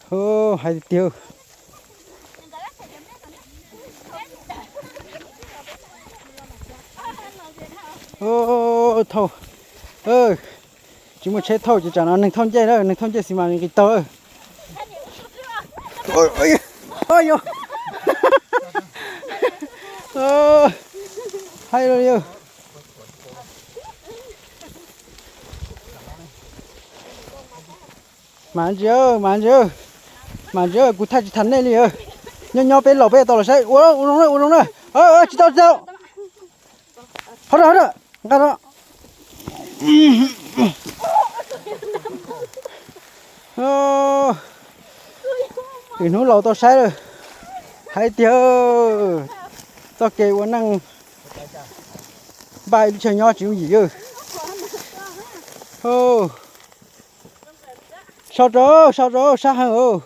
Hais tiag tiag. Thauj, tsis muaj tsheb thauj ces tsam no neeg thauj ncej na, neeg thauj ncej xis mas nqis taug. Yog, haib li yog. Mas ntsis, mas ntsis, mas ntsis, kuv thaij tsis tas nej li. Nyob nyob peb laus peb tau los saib. Ua, ua zoo na, ua zoo na. Tsis tau, tsis tau. Ho rau, ho rau, nqa rau. Hnub laus tau saib lawm. Hais tiag, txoj kev ua neej npaj ib lub chaw nyob tsis yooj yim. Sau rau, sau rau, sab heev.